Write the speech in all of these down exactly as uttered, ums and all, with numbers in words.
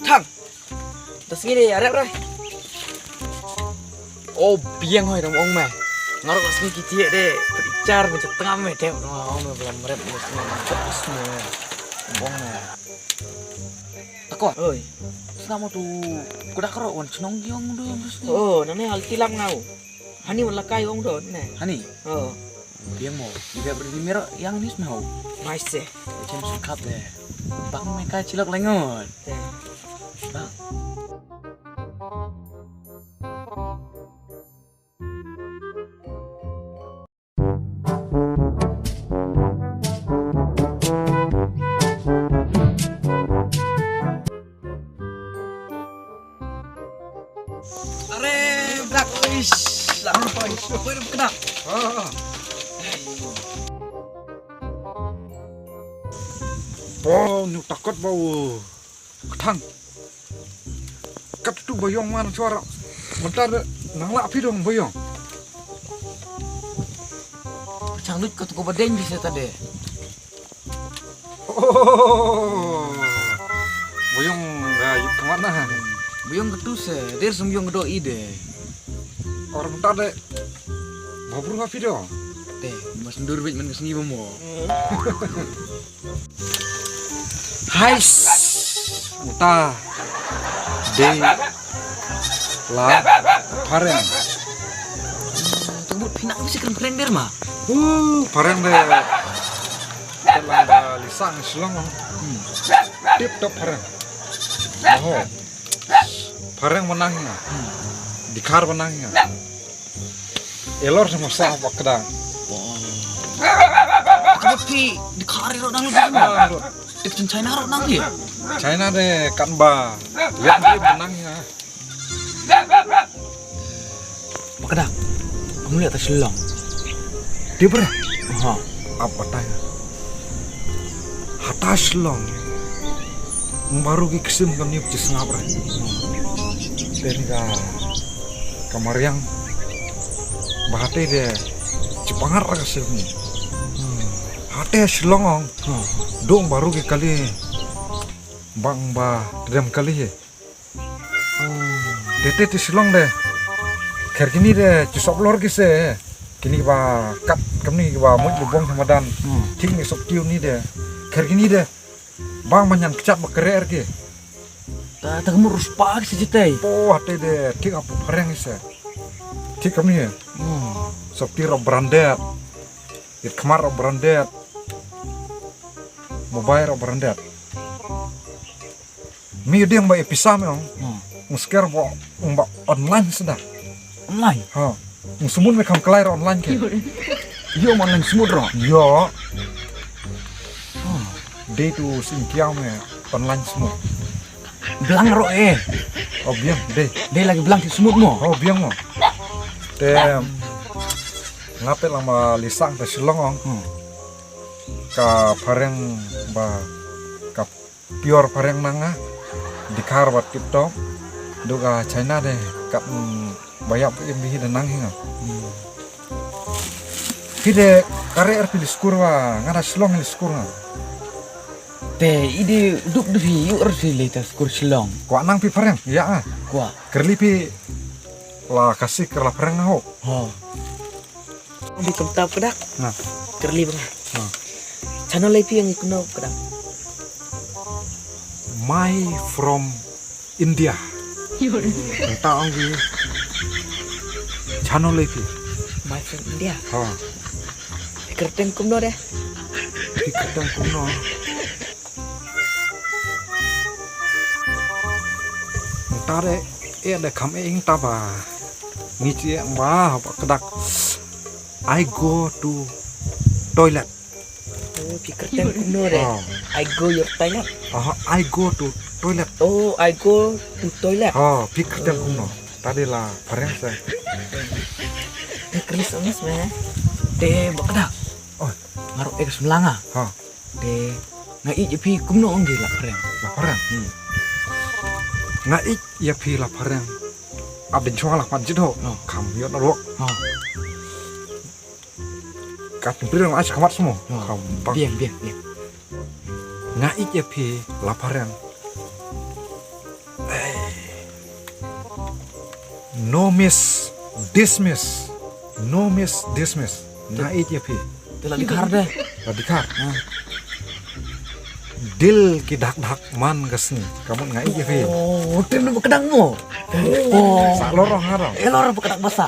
Thang. Da sngi de arep re. O biang hoi, dang ong me. Nga ruh da sngi ki tiek de. Pynchar me, tngam me, te nga ong me ba lam rep me, sngi me, tep me. Ong me. Takot. Oi. Sngap mo tu. Kuda karo wan chnong giong du em tu sngi. Oh, nane hal tilam ngau. Hani wan lakai ong don ne. Hani. Oh. Biang mo. Ida beri ni mero yang ni snow. Mai se. Chem sukap de. Bang me ka chilok lengon. Te. Bang. Are, brak, ish, lah, apa, ish, apa yang kena? Ah, ah. Oh, nu takut bau. Kthang. Kat tu bayong man suara. Mentar nang lah pidong bayong. Chang lut kat ko badeng di seta de. Oh. Bayong ga yuk kemat na. Bayong ketu se, der sem bayong kedo ide. Orang mentar de. Babru ha pidong. Te, mas ndur bit men sngi bamo. Hais. Uta. De. La. Phareng. Tebut pinak bisi kren phareng der ma. Uh, phareng de. Telang da lisang Shillong. Hmm. Tip top phareng. Oh. Phareng menang ya. Hmm. Dikhar menang ya. Elor sama sah bak kedang. Ka phi dikhar ro nang lu. Tik chin China ro nang phi. China de kan ba. Lihat dia menang ya. Bak kedang. Kamu lihat ta Shillong. Dia ber. Ha. Apa tanya? Hata Shillong. Baru ki kisim kam ni pecah sngap re. Teni ka kamariang. Bahate de cipangar ra ka sir ni. Hate Shillong ong. Dong baru ki kali. Bang ba tedem kali ye. Tete te Shillong de. Kher kini de chisop lor ki se. Kini ba kat kamni ba muj lubong hamadan. Thik ni sop tiu ni de. Kher kini de. Bang manyan kechat ba kerer ki. Ta ta kemur ruspa ki se jitei. Po hate de thik apa phareng se. Thik kamni. Sop tiu ro branded. It kemar ro branded. Mobile ro branded. Mi ding ba e pisa me ong. Ung sker ba ung ba online seda. Online. Ha. Ung semut me kam kelai ra online ke. Yo online semut ro. Yo. Dei tu sing kiau me online semut. Blang ro eh. Oh biang dei. Dei lagi blang ki semut mo. Oh biang mo. Te ngape lama lisang te Shillong ong. Ka phareng ba ka pure phareng nang nga. Dikhar ba tip top. Duka China de kat ba yap im bihi de nang hinga. Phi de kare er phi li skur wa nga da Shillong li skur nga. Te idi duk de phi yu er phi li ta skur Shillong. Kwa nang phi phareng ya nga. Kwa. Kerli phi la kasi kerla phareng nga ho. Ho. Bi kumta pdak. Nah. Kerli bang. Nah. Channel live yang ikno pdak. My from India. Entah ong bi. Channel live. My from India. Ha. Kerteng kumno deh. Kerteng kumno. Ntar eh, eh, da kham eh ing ta ba. Ngi chi eh ba, ba kdak. I go to toilet. Oh, phi kyrteng kumno re? Oh. I go your toilet. Oh, I go to toilet. Oh, I go to toilet. Oh, phi kyrteng kumno. Tadi la phareng sa. Eh, Chris Onis me. Te ba kdak. Oh. Ngaru ek semlanga. Ha. Te nga ïeit ïa phi kumno ong ki la phareng. La phareng. Hmm. Nga ïeit ïa phi la phareng. Ap ding chong la khmat jit ho. Kam ïoh na rok. Ka pynpri nga ai khmat semua. Kam bang. Biang, biang, biang. Nga ïeit ïa phi la phareng. No miss, dismiss. No miss, dismiss. Nga ïeit ïa phi. Te la dikar de. La dikar. Dil ki dak dak man ka sngi. Ka mut nga ïeit ïa phi. Oh, te nu ba ka dang mo. Oh. Sa lorong nga dong. Eh, lorong ba ka dang basa.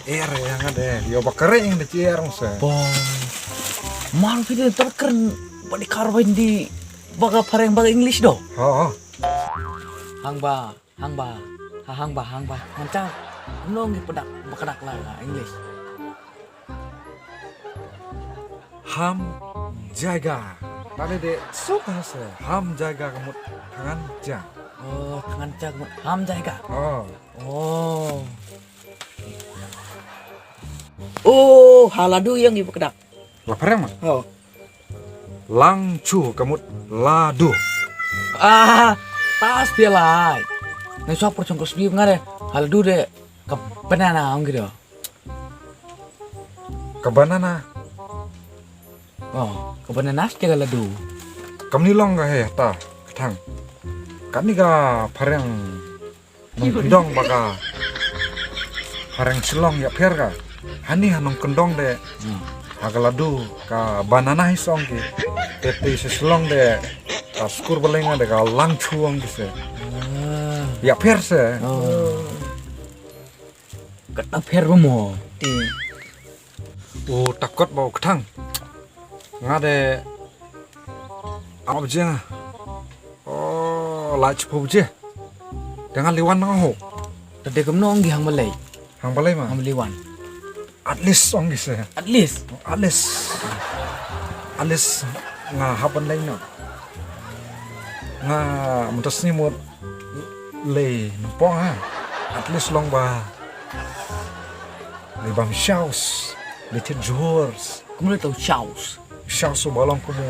Er ïa nga de. Yo ba kering de cier masa. Bong. Mar phi de terkeren ba dikar ba Hindi ba ka phareng ba ka English do. Ha. Hang ba. Hang ba, ha hang ba, hang ba, ngan chau. Nong ngi pdak, ba kdak la English. Ham jaiga. Tale de suk ha se. Ham jaiga ka mut thangan ja. Oh, thangan ja ka mut ham jaiga. Oh. Oh. Oh, ha ladu ïa ngi ba kdak. La phareng ma? Oh. Lang chu ka mut ladu. Ah, tas pia lai. Nai sop por chong ko sbi nga de. Ha ladu de ka banana ong ki do. Ka banana. Oh, ka banana stia ka ladu. Kam ni long ka he ta ka thang. Ka ni ka phareng. Nongkyndong ba ka phareng Shillong ïapher ka. Hani ha nongkyndong de. Ha ka ladu ka banana hi song ki. Te te sha Shillong de ka skur balenga de ka lang chu ong ki se. Ïapher se. Ka ta pher ba mo. Ti. U takot ba u kthang. Nga de. Ap je nga. Oh, la chiphu je. Te nga liwan nga ho. Te de kumno ong gi hang balei. Hang balei ma? Hang liwan. At least ong gi se. At least. At least. At least nga hap ban lei no. Nga mutas ni mut lei nupong ha. At least long ba. Lei bam shaus. Lei tit jors. Kumno tau shaus. Shaus ba long kumu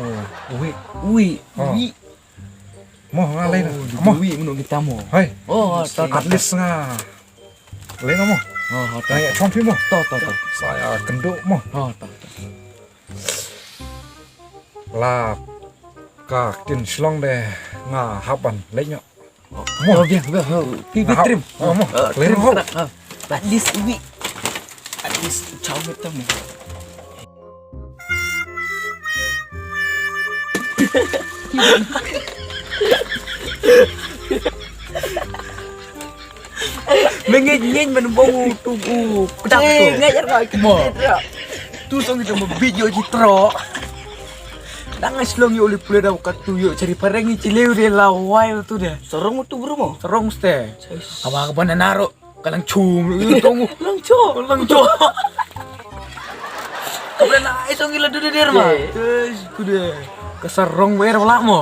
wi. Wi. Wi. Mo nga lei na. Mo wi munu kita mo. Hai. Oh, at least nga. Lei na mo. Oh, ta. Ai chong phi mo. To to to. Saya kendu mo. Oh, ta. La ka ktien Shillong de nga hap ban leit noh. Mo. Oh, biang, biang. Pi pi trim. Oh, mo. Trim ho. At least wi. At least chau mit mo. Mengej ngej men bong tu u kdak tu. Ngej er ka mo. Tu song kita mo video ji tro. Dang ngai Shillong ïoh li pule da ka tu ïoh cari pareng ni cileu de lawai tu de. Sorong tu bru mo. Sorong ste. Awa ka bana naro ka lang chum tu. Lang cho. Lang cho. Ka bana ai song ila tu de der ma. Terus tu de. Ka sarong wer wala mo.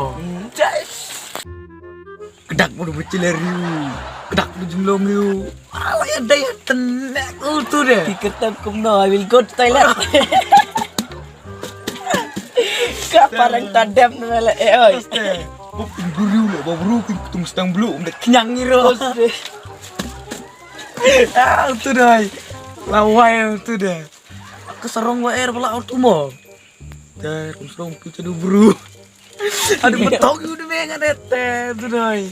Jas. Kdak mo ba chile riu. Kdak mo jumlong riu. Ala ya dai tenek tu de. Ki kertem kumno, I will go to toilet. Ka parang tadem na le eh oi. Bo pin guriu le ba bru pin kutung stang blu um de kenyang ngiro. Ah tu dai. Lawai tu de. Ka sarong wa er bala tu mo. Te kum sarong tu cedu bru. Aduh betok yu de menga de te tu dai.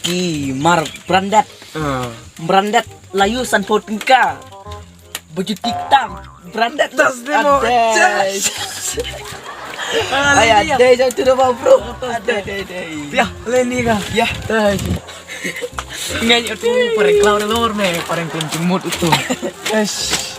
Ki mar brandet. Brandet layu san pho tyngka. Baju tiktam brandet. Das de mo. Ay ade jauh tu dah bro. Ade ade ade. Ya, leni ka. Ya. Ngai tu pareng klau de lor me, pareng kum jumut tu. Yes.